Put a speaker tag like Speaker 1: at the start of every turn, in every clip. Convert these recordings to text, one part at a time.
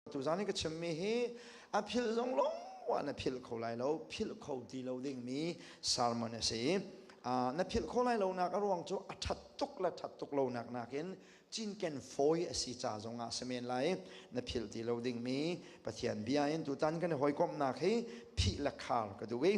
Speaker 1: Tuzan i ka chimmi hi a philh zong lawng na philh kho lai lo, philh kho ti lo dingmi sermon a si. Na philh kho lai lonak a ruang cu a ṭhat tuk le ṭhat tuk lonak nakin cinken fawi a si ca zongah si men lai. Na philh ti lo dingmi Pathian bia in tutan kan i hawikomhnak hi phih le khar ka duh i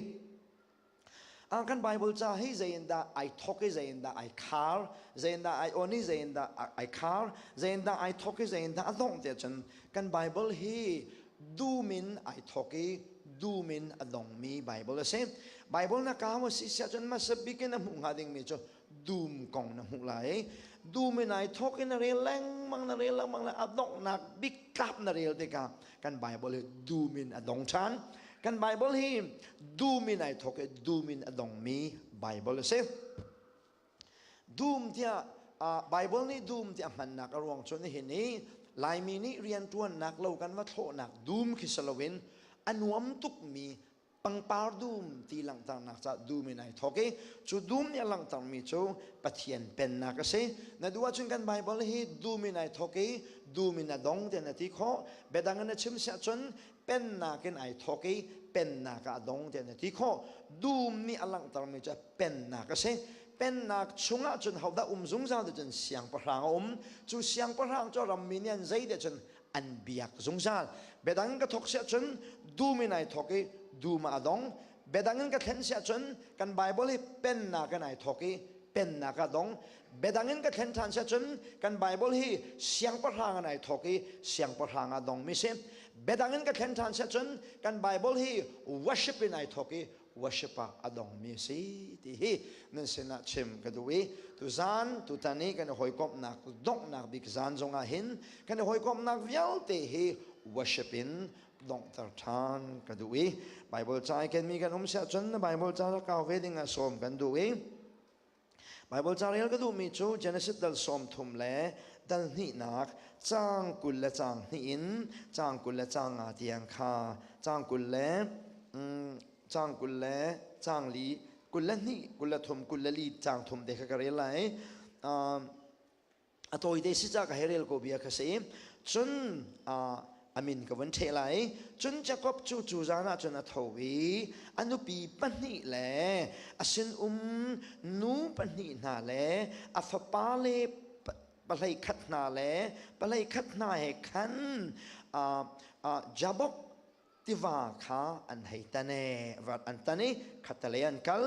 Speaker 1: Kan Bible ca hi zei in dah ai thawk i zei in dah ai khar, zei in dah ai on i zei in dah ai khar, zei in dah ai thawk i zei in dah a dongh tiah cun kan Bible hi dum in ai thawk i dum in a dongmi Bible a si. Bible na kau a si siah cun hmasa bik in a hmuh hnga dingmi cu dum kong na hmuh lai. Dum in ai thawk in na rel lengmang na rel lengmang le a donghnak bik tlap na rel tikah kan Bible hi dum in a dong ṭhan. Kan Bible hi dum in ai thawk i dum in a dongmi Bible a si. Dum tiah Bible nih dum tiah hmannak a ruang cu nihin i Laimi nih rianṭuannak lo kan va thlawhnak dum khi si loin a nuam tukmi pangpar dum ti langhternak caah dum in ai thawk i cu dum nih a langhtermi cu Pathian pennak a si. Na duh ahcun kan Bible hi dum in ai thawk i dum in a dong tiah na ti khawh. Biadang in na chim siah cun pennak in ai thawk i pennak ah a dong tiah na ti khawh. Dum nih a langhtermi cu pennak a si. Pennak chungah cun hodah um zungzal ti cun siangpahrang a um. Cu siangpahrang cu rammi nih an zei tiah cun an biak zungzal. Biadang ka thawk siah cun dum in ai thawk i dum ah a dong. Biadang in ka thlen siah cun kan Bible hi pennak in ai thawk i pennak ah dong. Biadang in ka thlen ṭhan siah cun kan Bible hi siangpahrang in ai thawk i siangpahrang ah dongmi si. Biadang in ka thlen ṭhan siah cun kan Bible hi worship in ai thawk i worship ah a dongmi a si ti hi nan sinah chim ka duh i tuzan tutan i kan i hawikomhnak donghnak bik zan zongah hin kan i hawikomhnak vialte hi worship in donghter ṭhan ka duh i Bible ca i kenmi kan um siah cun Bible ca rak kau ve ding ah sawm kan duh i Bible ca rel ka duhmi cu Genesis dal 30 le dal hnihnak caang 20 le caang hnih in caang 20 le caang nga tiang kha caang 20 le caang 20 le caang li 22 23 24 caang thum te kha ka rel lai. A tawite si ca ka hei rel ko bia kha si. Cun a min ka vun ṭheh lai. Cun Jakob cu cu zan ah cun a tho i a nupi pahnih le a sinum nu pahnih hna le a fapale pahlei khat hna le pahlei khat hna he khan Jabok tiva kha an hei tan e vat an tan i khattelei an kal.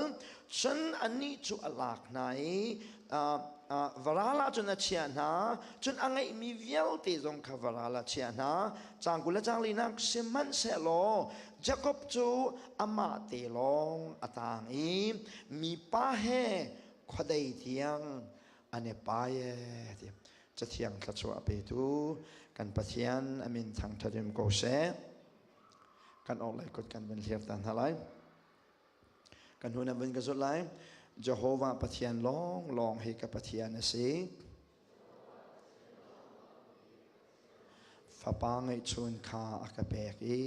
Speaker 1: Cun annih cu a lak hna i varal ah cun a chiah hna. Cun a ngeihmi vialte zong kha varal ah chiah hna. Caang 20 le caang linak. Sihmanhsehlaw Jakob cu amah te lawng a tang i mipa he khuadei tiang an i pai e ti. Cathiang thluachuah petu kan Pathian a min thangṭhat in ko seh. Kan orhlei kut kan vun hlir ta hna lai. Kan hun vun ka zulh lai. Jehovah Pathian lawng lawng hi ka Pathian a si. Fapa ngeihchun kha a ka pek i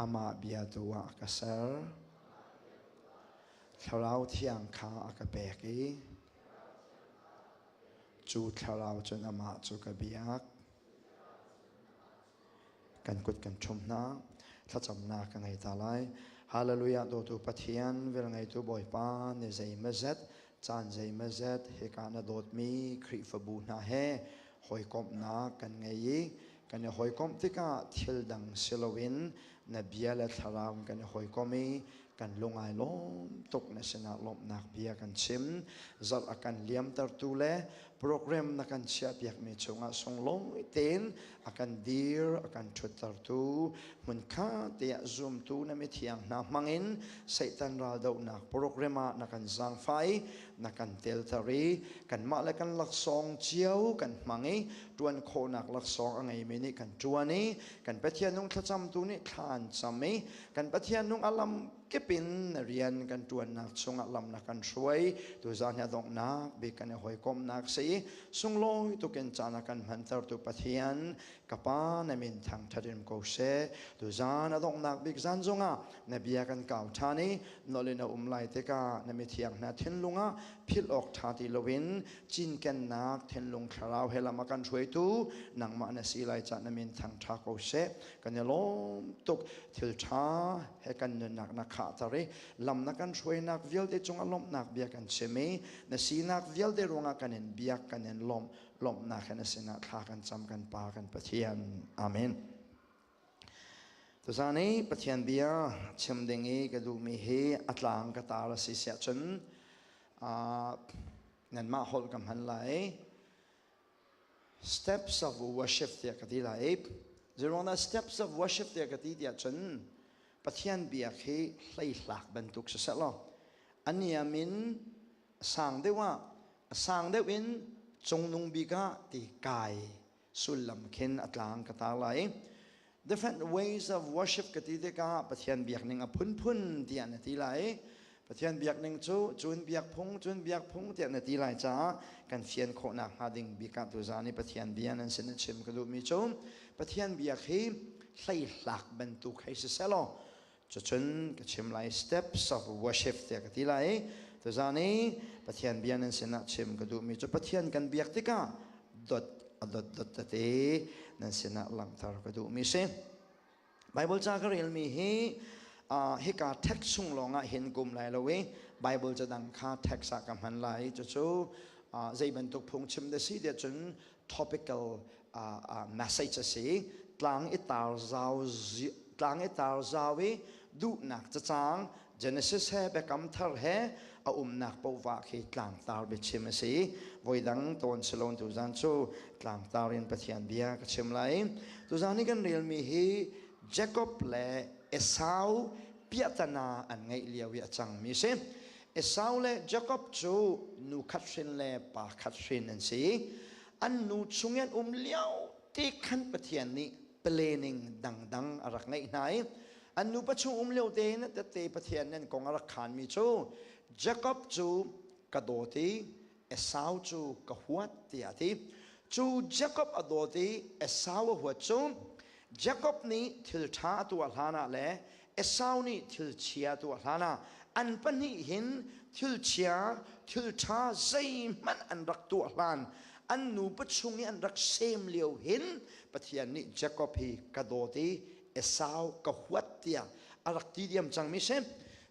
Speaker 1: amah bia tu ah a ka ser. Thlarau Thiang kha a ka pek i cu thlarau cun amah cu ka biak. Kan kut kan ṭhum hna. Thlacamnak ka ngei ta lai. Hallelujah dawtu Pathian, velngeitu Bawipa, ni zeimazet, caan zeimazet hika na dawtmi Khrihfabu hna he hawikomhnak kan ngei i kan i hawikomh tikah thil dang si loin na bia le thlarau kan i hawikom i kan lung ai lawm tuk. Na sinah lawmhnak bia kan chim. Zarh a kan liamtertu le program na kan chiahpiakmi chungah sunglawi tein a kan dir a kan ṭhuttertu, hmunkhat te ah zumtu na mithiang hna hmangin Satan raldohnak program ah na kan zaangfah i na kan telter i kanmah le kan laksawng cio kan hmang i ṭuan khawhnak laksawng a ngeimi nih kan ṭuan i kan Pathian nung thlacamtu nih thla an cam i kan Pathian nung a lam. kip in na rian kan ṭuannak chungah lam na kan hruai. Tuzaan hi a donghnak bik kan i hawikomhnak si. Sunglawi tukin caan a kan hmantertu Pathian, ka Pa na min thangṭhat in ko seh. Tuzaan a donghnak bik zan zongah na bia kan kau ṭhan i nolh in a um lai tikah na mithiang hna thinlung ah philh awk ṭha ti loin cinkennak thinlung thlarau he lam a kan hruaitu nangmah na si lai cah na min thangṭha ko seh. Kan i lawm tuk. Thil ṭha he kan nunnak na khahter i lam na kan hruainak vialte cungah lawmhnak bia kan chim i na sinak vialte ruangah kan in biak, kan in lawmh. Lawmhnak he na sinah thla kan cam, kan Pa, kan Pathian. Amen. Tuzaan i Pathian bia chim ding i ka duhmi hi a tlang ka tar a si siah cun nanmah holh ka hman lai. Steps of worship tiah ka ti lai. Zeiruangdah steps of worship tiah ka ti tiah cun Pathian biak hi hleihlak bantuk siseh law a niam in sang deuh ah, a sang deuh in cungnung bik ah ti kai sullam khin a tlang ka tar lai. Different ways of worship ka ti tikah Pathian biak ning a phunphun tiah na ti lai. Pathian biak ning cu cun biak phung, cun biak phung tiah na ti lai caah kan fian khawhnak hnga ding bik ah tuzaan i Pathian bia nan sin in chim ka duhmi cu Pathian biak hi hleihlak bantuk hei si selaw cucun ka chim lai, steps of worship tiah ka ti lai. Tuzaan i Pathian bia nan sinah chim ka duhmi cu Pathian kan biak tikah dot a dot dot tete nan sinah langhter ka duhmi si. Bible ca ka relmi hi hika text chung lawngah hin kum lai lo i Bible ca dang kha text ah ka hman lai. Cucu zei bantuk phungchim da si tiah cun topical message a si. Tlang i tar zau, tlang i tar zau i duhnak cacang Genesis he Biakam Thar he a umnak paohvah khi tlangtar biachim a si. Voidang tawn silon tuzan cu tlangtar in Pathian bia ka chim lai. Tuzan i kan relmi hi Jacob le Esau piahtana an ngeih lio i a cangmi si. Esau le Jacob cu nu khat hrin le pa khat hrin an si. An nu chung an um lio te khan Pathian nih planning dangdang a rak ngeih hna i an nupa chung um lio tein tette Pathian nih an kong a rak khanmi cu Jacob cu ka dawt i Esau cu ka huat tiah a ti. Cu Jacob a dawt i Esau a huat cu Jacob nih thil ṭha a tuah hlanah le Esau nih thil chia tuah hlanah an pahnih hin thil chia thil ṭha zeihmanh an rak tuah hlan, an nupa chung i an rak sem lio hin Pathian nih Jacob hi ka dawt i Esau ka huat tiah a rak ti diam cangmi si.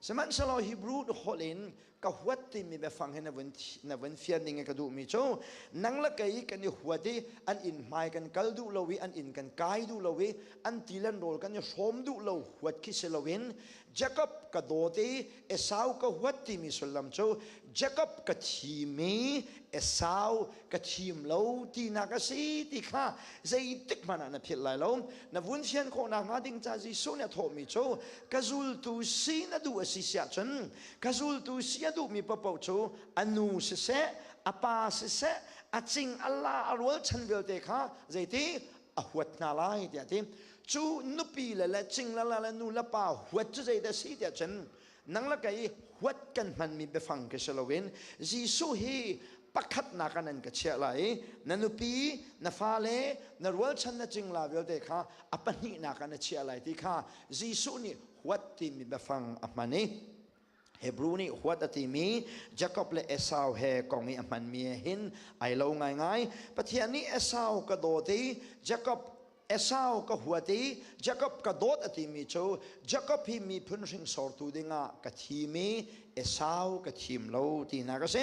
Speaker 1: Sihmanhsehlaw Hebrew holh in ka huat timi biafang hi na vun fian ding i ka duhmi cu nang le kei kan i huat i an inn hmai kan kal duh lo i an inn kan kai duh lo i an ti le rawl kan i hrawm duh lo huat khi si loin Jacob ka dawt i Esau ka huat timi sullam cu Jacob ka thim i Esau ka thim lo tinak a si ti kha zeitik hmanh ah na philh lai lo. Na vun fian khawh nakhnga ding ca Jesuh nih a thawhmi cu ka zultu si na duh a si siah cun ka zultu si a duhmi paohpaoh cu a nu siseh, a pa siseh, a cing a la a rualchan vialte kha zeiti a huat hna lai tiah ti. Cu nupi le le cing le la le nu le pa huat cu zeidah si tiah cun nang le kei huat kan hmanmi biafang khi si loin Jesuh hi pakhatnak ah nan ka chiah lai i na nupi, na fale, na rualchan, na cingla vialte kha a pahnihnak ah na chiah lai ti kha Jesuh nih huat timi biafang a hman i Hebrew nih huat a timi Jacob le Esau he kong i a hmanmi he hin ai lo ngaingai. Pathian nih Esau ka dawt i Jacob Esau ka huat i Jacob ka dawt a timi cu Jacob hi miphun hringsortu dingah ka thim i Esau ka thim lo tinak a si.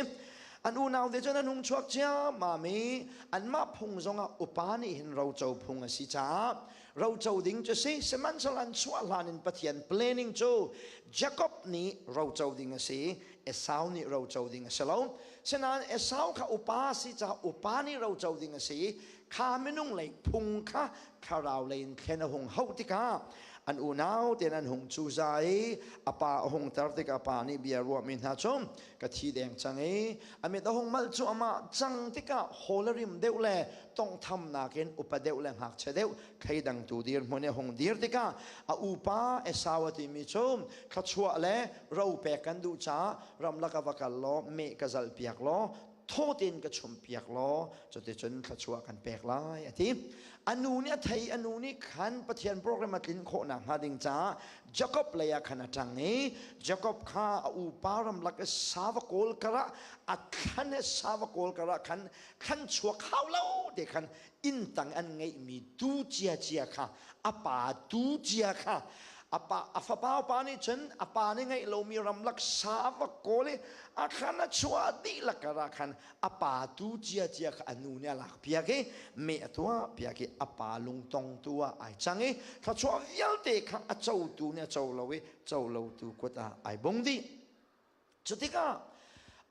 Speaker 1: An unau te cun an hung chuak ciammam i anmah phung zongah upa nih hin roco phung a si caah roco ding cu si. Sihmanhsehlaw an chuah hlan in Pathian planning cu Jacob nih roco ding a si, Esau nih roco ding a si lo. Sinain Esau kha upa a si caah upa nih roco ding a si i kha minung lei phung kha thlarau lei in thlen a hung hauh tikah An unau tein an hung cuza i a pa a hung tar tik a pa nih bia ruahmi hna cu ka thi deng cang i a mit a hung malh cu amah cang tikah hawl a rim deuh le tonghthamnak in upa deuh le ngakchia deuh thleidangtu dirhmun i a hung dir tikah a upa Esau a timi cu thluachuah le ro pek kan duh caah ramlak ah va kal law meh ka zalhpiak law thaw tein ka chumpiak law cuticun thluachuah kan pek lai a ti. A nu nih a thei a nu nih khan Pathian program a tlin khawh nakhnga ding caah Jakob lei ah khan a ṭang i Jakob kha a upa ramlak i sava kawl karah a thlan i sava kawl karah khan thlan chuak hau lo te khan inn tang an ngeihmi tu ciacia kha a pa tu cia kha a pa a fapa pa nih cun a pa nih ngeih lomi ramlak sa va kawl i a thlan a chuah dihlak karah khan a pa tu ciacia kha a nu nih a lak piak i meh a tuah piak i a pa lungtong tu ah ai cang i thluachuah vialte kha a cotu nih a co lo i co lotu kut ah ai bung dih. Cu tikah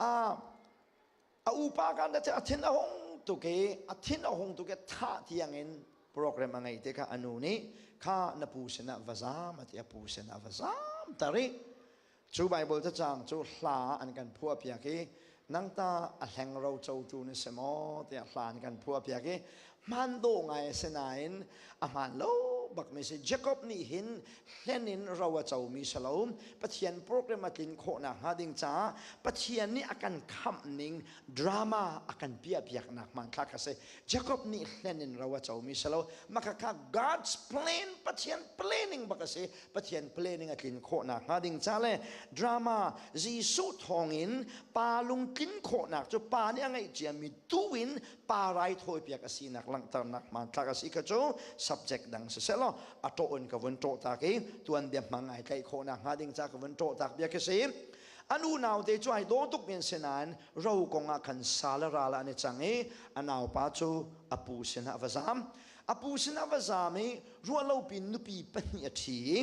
Speaker 1: a upa kan a thin a hung tuk i a thin a hung tuk i thah tiangin program a ngei te kha a nu nih kha na pu sinah va zaam a ti. A pu sinah va zaam tar i cu Bible cacang cu hla an kan phuah piak i nang ta a hleng ro cotu na si maw tiah hla an kan phuah piak i hmaan dawh ngai a si nain a hmaan lo bak mi si. Jacob nih hin hlen in ro a comi si lo. Pathian program a tlin khawh nakhnga ding caah Pathian nih a kan khamh ning drama a kan piahpiaknak hmanthlak a si. Jacob nih hlen in ro a comi si lo. Maka God's plan, Pathian planning bak a si. Pathian planning a tlin khawh nakhnga ding ca le drama Jesuh thawngin pa lungtlin khawhnak cu pa nih a ngeih ciami tu in pa raithawi piak a sinak langhternak hmanthlak a si kha cu subject dang siseh law a ṭawh in ka vun ṭawh tak i tuanbia hmang ai tlaih khawh nakhnga ding ca ka vun ṭawh tak bia khi si. An unau te cu ai daw tuk men si nain ro kong ah khan sal a ral an i cang i a naupa cu a pu sinah a va zaam. A pu sinah va zaam i ruahlopi nupi pahnih a ṭhi i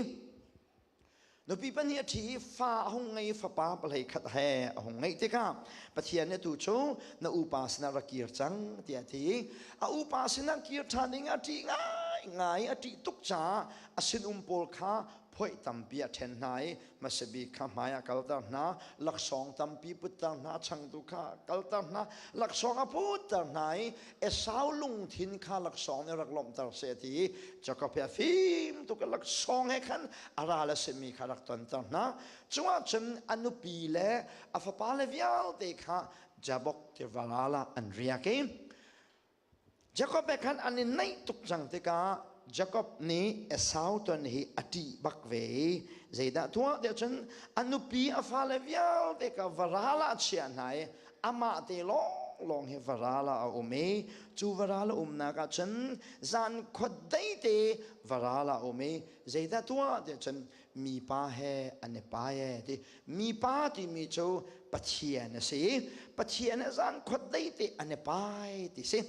Speaker 1: Nupi pahnih a ṭhi i fa a hung ngei. Fapa pahlei khat he a hung ngeih tikah Pathian nih atu cu na upa sinah rak kir cang tiah a ti. A upa sinah kir ṭhan ding a ṭih ngaingai. A ṭih tuk caah a sinum pawl kha phoih tampi a ṭhen hna i hmasa bik kha hmai ah kalter hna, laksawng tampi putter hna, changtu kha kalter hna, laksawng a putter hna i Esau lungthin kha laksawng nih rak lawmhter seh ti i Jakob hi a fim tuk i laksawng he khan a ral a simi kha rak tonter hna. Cungah cun a nupi le a fapale vialte kha Jabok tiva ral ah an riak i Jakob he khan an i naih tuk cang tikah Jakob nih Esau ton hi a ṭih bak ve i zeidah tuah tiah cun a nupi a fale vialte kha varal ah a chiah hna i amah te lawnglawng hi varal ah a um i cu varal a umnak ah cun zan khuadei te varal ah a um i zeidah tuah tiah cun mipa he an i pai e ti. Mipa timi cu Pathian a si. Pathian he zan khuadei te an i pai ti si.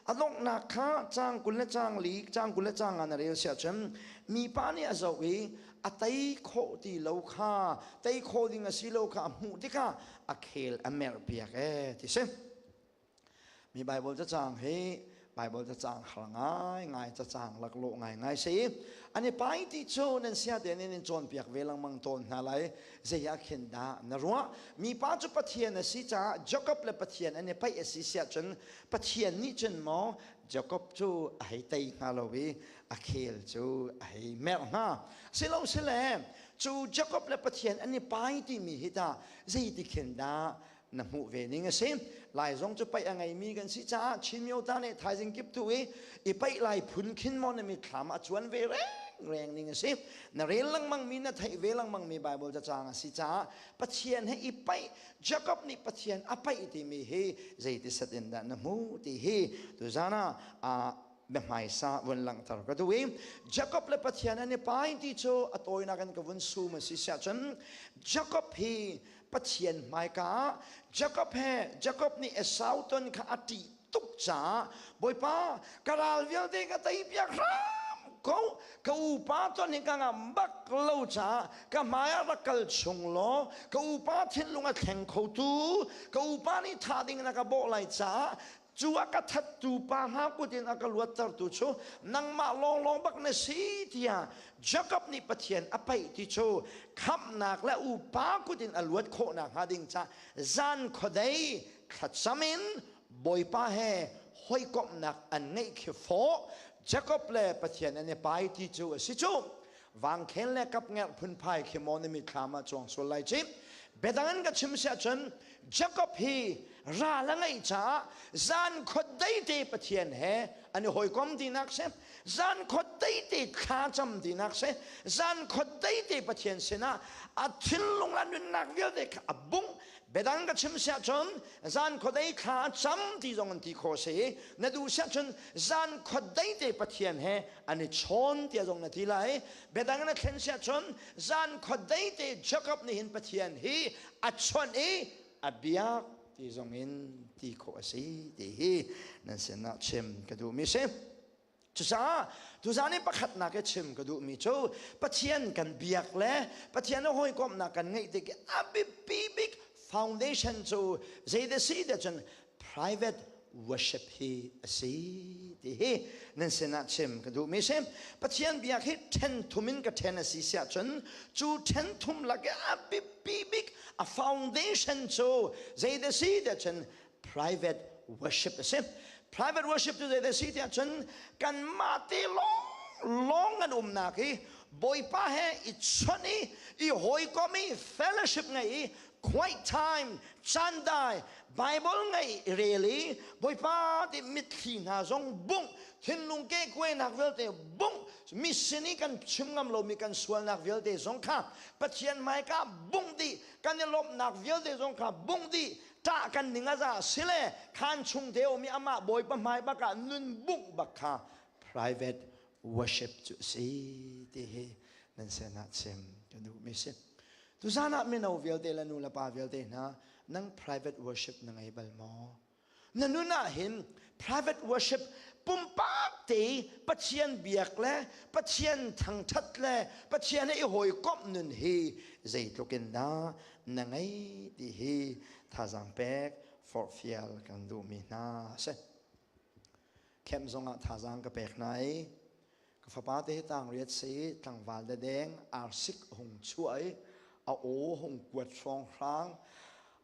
Speaker 1: A donghnak kha caang 20 le caang li, caang 20 le caang nga na rel si ahcun mipa nih a zoh i a tei khawh ti lo kha, tei khawh ding a si lo kha a hmuh tikah a khel a merh piak e ti si. Mi Bible cacang hi Bible cacang har ngai ngai, cacang laklawh ngai ngai si. An i pai ti cu nan sia te nin in cawnpiak ve lengmang tawn hna lai. Zei ah khin dah na ruah? Mipa cu Pathian a si caah Jacob le Pathian an i paih a si siah cun Pathian nih cun maw Jacob cu a hei tei hnga lo i a khel cu a hei merh hnga? Silo sile cu Jacob le Pathian an i pai timi hi tah zeiti khin dah na hmuh ve ning a si? Lai zong cu paih a ngeimi kan si caah Chin myo ta nih thaizing kip tu i i paih lai phun khin maw na mitthlam a cuan ve reng reng ning a si? Na rel lengmang mi, na theih ve lengmang mi Bible cacang a si caah Pathian he i paih, Jacob nih Pathian a paih timi hi zeiti set in dah na hmuh ti hi tuzan ah biahmaisa vun langhter ka duh i Jacob le Pathian an i pai ti cu a tawinak in ka vun sum a si siah cun Jacob hi Pathian hmaika ah Jacob he Jacob nih Esau ton kha a ṭih tuk caah Bawipa, ka ral vialte ka tei piak hram ko, ka upa ton hi ka ngam bak lo caah ka hmai ah rak kal chung law ka upa thinlung a thleng khotu ka upa nih thah ding na ka bawh lai caah. Cu a ka thattu pa hna kut in a ka luattertu cu nangmah lawnglawng bak na si tiah Jakob nih Pathian a paih ti cu khamhnak le upa kut in a luat khawh nakhnga ding ca zan khuadei thlacam in Bawipa he hawikomhnak an ngeih khi fawh. Jakob le Pathian an i pai ti cu a si cu. Vangkhel le kapngerh phunphai khi maw na mitthlam ah cuang sual lai ci. Biadang in ka chim si ahcun Jakob hi ral a ngeih caah zan khuadei te Pathian he an i hawikom tinak si. Zan khuadei te thlacam tinak si. Zan khuadei te Pathian sinah a thinlung le nunnak vialte kha a bungh. Biadang ka chim si ahcun zan khuadei thla a cam ti zong an ti khawh si. Na duh si ahcun zan khuadei te Pathian he an i chawn tiah zong na ti lai. Biadang na thlen si ahcun zan khuadei te Jacob nih hin Pathian hi a chawnh i a biak ti zong in ti khawh a si ti hi nan sinah chim ka duhmi si. Cucaah tuzaan i pakhatnak i chim ka duhmi cu Pathian kan biak le Pathian a hawikomhnak kan ngeih tik i a biapi bik foundation cu zeidah si tiah cun private worship hi a si ti hi nan sinah chim ka duhmi si. Pathian biak hi ṭhen thum in ka ṭhen a si siah cun cu ṭhen thum lak i a biapi bik a foundation cu zeidah si tiah cun private worship a si. Private worship cu zeidah si tiah cun kanmah te lawng lawng an umnak i Bawipa he i chawnh i i hawikom i fellowship ngei i quiet time caan dai Bible ngei i rel i Bawipa ti mitthli hna zong bungh, thinlung kehkuainak vialte bungh, mi sin i kan chim ngam lomi kan sualnak vialte zong kha Pathian hmaika bungh dih, kan i lawmhnak vialte zong kha bungh dih, ṭah kan ning a za sile khaan chung te um i amah Bawipa hmai bak ah nun bungh bak kha private worship cu a si ti hi nan sinah chim ka duhmi si. Tuzan ah mino vialte le nu le pa vialte hna, nang private worship na ngei bal maw? Na nun ah hin private worship, pumpak te Pathian biak le Pathian thangthat le Pathian he i hawikomh nun hi zeitluk in dah na ngei ti hi thazaang pek forhfial kan duhmi hna a si. Khem zongah thazaang ka pek hna i ka fapa te hi tang riat si, tlangval dadeng arsik hung chuah i a aw hung kuat hrawng hrang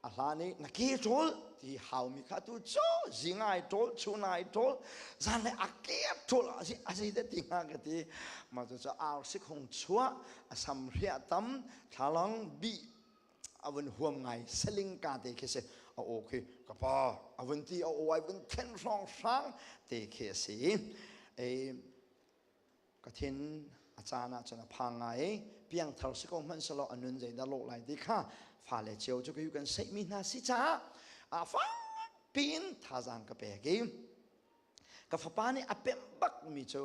Speaker 1: a hlan i na ke ṭawl ti haumi kha tu cu zingai ṭawl chunai ṭawl zanlei a ke ṭawl a zei dah ti hnga ka ti. Mah cu cu arsik hung chuah, a sam hriah tam thlalang bih a vun huam ngai saling ka te khi si. A aw khi ka pa a vun ti, a aw ai vun thlen hrawng hrang te khi a si. E ka thin a caan ah cun a phang ngai i piangthar si ko hmanh selaw a nun zeidah lawh lai ti kha fale cio cu kan seihmi hna si caah a fak piin thazaang ka pek i ka fapa nih a pemh bakmi cu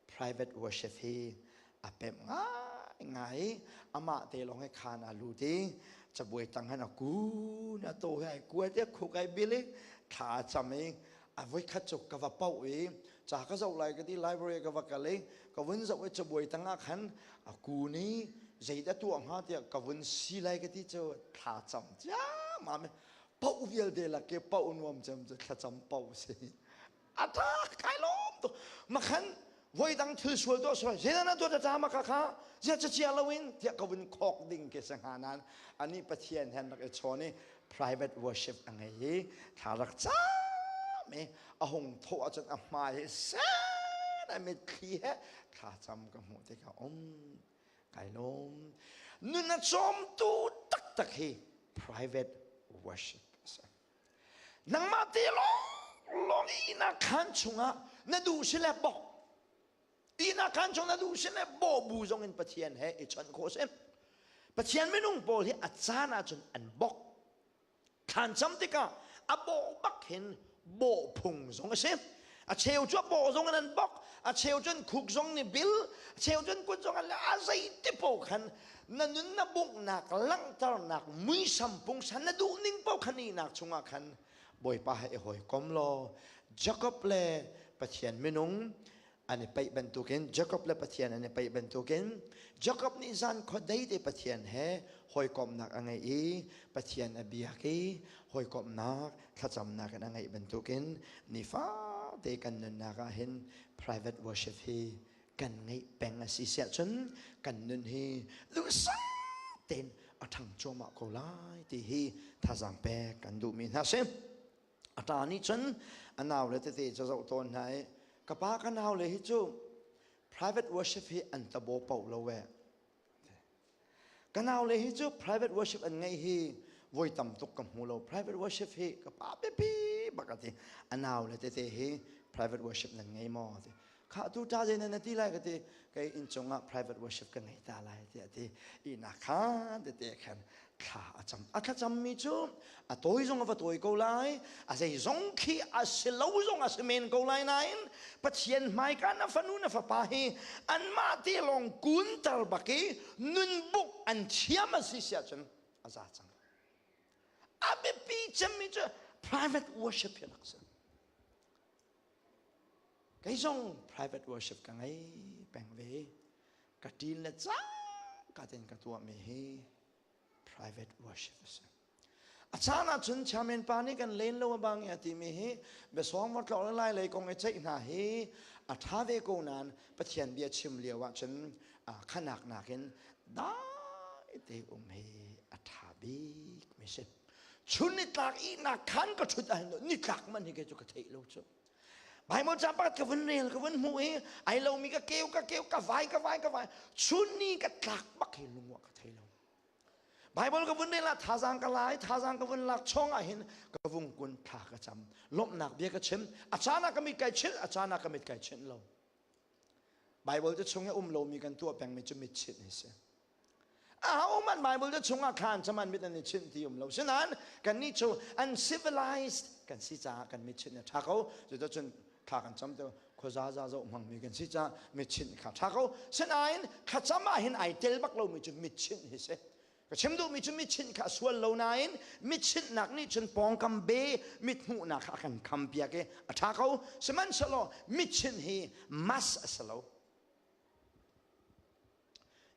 Speaker 1: private worship hi a pemh ngaingai. Amah te lawng he khaan a lut i cabuai tang han a kun, a to he ai kuat i a khuk ai bil i thla a cam i a voikhat cu ka va pauh i ca ka zoh lai ka ti, library ka va kal i ka vun zoh i cabuai tang ah khan a kun i zeidah tuah hnga tiah ka vun si lai ka ti cu thla cam ciammam. Pauh vialte lak i pauh nuam cem cu thlacam pauh si. A ṭha, kai lawm tuk. Makhan voi dang thil sual tuah sual zeidah na tuah ta ma kha kha zia chia loin tiah ka vun khok ding ke se hnga nan ani Pathian hen rak i chawn i private worship a ngei i thla rak cam i a hung thawh ahcun a hmai hi sen a mitthli he thla cam ka hmuh tikah um kai lawm. Nun a cawmtu taktak hi private worship a si. Nangmah te lawng lawng ihnak khaan chungah na duh si le bok, ihnak khaan chung na duh si le bawh bu zong in Pathian he i chawnh khawh si. Pathian minung pawl hi a caan ahcun an bok. Thlan cam tikah a bawh bak hin bawh phung zong a si. A cheu cu a bawh zong in an bok, a cheu cun khuk zong nih bil, a cheu cun kut zong an le a zeiti paoh khan na nun na bunghnak langhternak muisam pungsan na duh ning paoh khan ihnak chungah khan Bawipa he i hawikom law Jakob le Pathian minung. An i paih bantukin Jakob le Pathian an i paih bantukin Jakob nih zan khuadei te Pathian he hawikomhnak a ngeih i Pathian a biak i hawikomhnak thlacamnak in a ngeih bantukin nifate kan nunnak ah hin private worship hi kan ngeih peng a si siah cun kan nun hi duhsah tein a ṭhang cuahmah ko lai ti hi thazaang pek kan duhmi hna si. A ṭa nih cun a naule tete cu a zoh tawn hna i ka pa ka naule hi cu private worship hi an tabo paoh lo eh. Ka naule hi cu private worship an ngeih hi voi tam tuk ka hmu lo. Private worship hi ka pa biapi bak a ti. A naule tete hi private worship nan ngei maw? Ti. Kha tu ṭa zei na ti lai ka ti. Kei inn cungah private worship ka ngei ta lai tiah a ti. Ihnak khan tete khan thla a cam. A thlacammi cu a tawi zong a va tawi ko lai, a zei zong khi a si lo zong a si men ko lai nain Pathian hmaika na fanu na fapa hi anmah te lawng kunter bak i nunbuk an thiam a si siah cun a za cang. A biapi cemmi cu private worship hi rak si. Kei zong private worship ka ngei peng ve. Ka ṭin le cangka tein ka tuahmi hi private worship a si. A caan ahcun chairman pa nih kan len lo a bang i a timi hi biasawng va tlawk le lai lei kong i ceih hna hi a ṭha ve ko nain Pathian bia chim lio ahcun khanak nakin dai te um hi a ṭha bik mi si. Chun nitlak ihnak khan ka ṭhut ahhin nitlak man hi kei cu ka theih lo cu. Bible ca pakhat ka vun rel ka vun hmuh i ai lomi ka keu ka keu ka vai ka vai ka vai chun ni ka tlak bak hi lungwa ka thei lo. Bible ka vun rel ah thazaang ka lai thazaang ka vun lak chong ah hin ka vung kun thla ka cam lawmhnak bia ka chim a caan ah ka mit kai chinh a caan ah ka mit kai chinh lo. Bible cu chung i um lomi kan tuah pengmi cu mit chinh hi si. Ahohmanh Bible cu chungah khan caman mit an i chinh ti um lo. Sinain kannih cu uncivilized kan si caah kan mit chinh a ṭha ko. Cuticun thla kan cam te khuaza za zoh hmangmi kan si caah mit chinh kha ṭha ko. Sinain thlacam ah hin ai tel bak lomi cu mit chinh hi si. Ka chim duhmi cu mit chinh kha a sual lo nain mit chinhnak nih cun pawngkam be mit hmuhnak kha a kan kham piak i a ṭha ko. Sihmanhsehlaw mit chinh hi mas a si lo.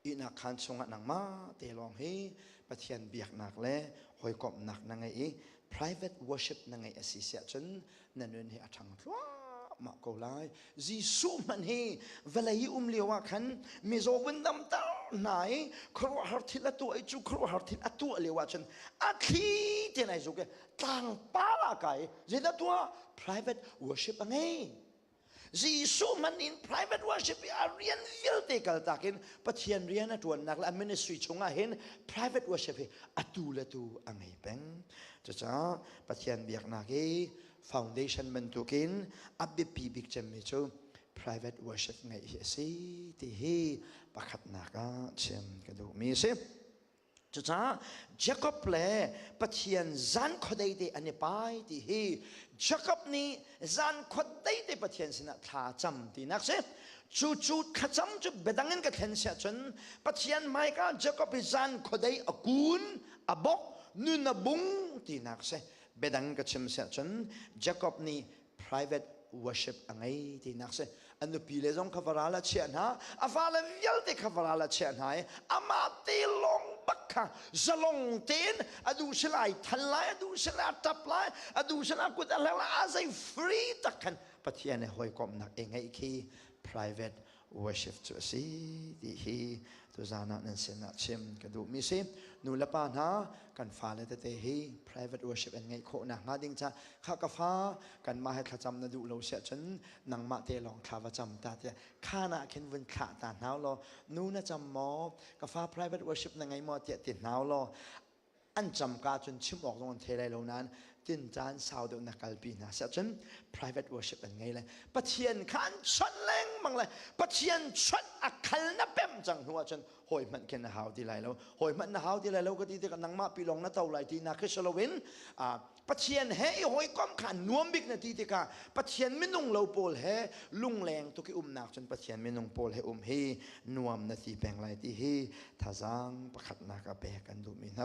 Speaker 1: Ihnak khaan chungah nangmah te lawng hi Pathian biaknak le hawikomhnak na ngeih i private worship na ngeih a si siah cun na nun hi a ṭhang thluahmah ko lai. Jesuh hmanh hi vawlei i um lio ah khan mizaw vun damter hna i khuaruahhar thil a tuah i cu khuaruahhar thil a tuah lio ah cun a thli tein ai zuk i tlangpal ah kai zeidah tuah private worship a ngei. Jesuh hmanh in private worship i a rian vialte kaltak in Pathian rian a ṭuannak le a ministry chungah hin private worship hi atu le tu a ngei peng. Cucaah Pathian biaknak i foundation bantukin a biapi bik cemmi cu private worship ngeih hi a si ti hi pakhatnak ah chim ka duhmi a si. Cucaah Jakob le Pathian zan khuadei te an i pai ti hi Jakob nih zan khuadei te Pathian sinah thla cam tinak si. Cu cu thlacam cu biadang in ka thlen siah cun Pathian hmaika Jakob hi zan khuadei a kun, a bok, nun a bung tinak si. Biadang ka chim siah cun Jakob nih private worship a ngei tinak si a nupi le zong kha varal a chiah hna a fale vialte kha varal a chiah hna i amah te lawng bak kha zalong tein a duh si lai than lai a duh si lai a tap lai a duh si lai kut a hleng lai a zei free tak khan Pathian he hawikomhnak i ngeih khi private worship cu a si ti hi tuzan ah nan sinah chim ka duhmi si. Nu le pa hna kan fale tete hi private worship an ngeih khawh nakhnga ding ca kha ka fa kanmah he thlacam na duh lo siah cun nangmah te lawng thla va cam ta tiah khan ah khin vun thlah ta hna law nu na cam maw ka fa private worship na ngei maw tiah ti hna law an camka cun chim awk zong an thei lai lo nain tin caan sau deuh na kalpi hna siah cun private worship an ngei lai Pathian kha an chawnh lengmang lai Pathian chawnh a khal na pem cang hnu ahcun hawi hmanh khin na hau ti lai lo hawi hmanh na hau ti lai lo ka ti tikah nangmah pi lawng na to lai ti na khi si loin Pathian he i hawikom kha nuam bik na ti tikah Pathian minung lo pawl he lungleng tuk i umnak cun Pathian minung pawl he um hi nuam na ti peng lai ti hi thazaang pakhatnak a pek kan duhmi hna.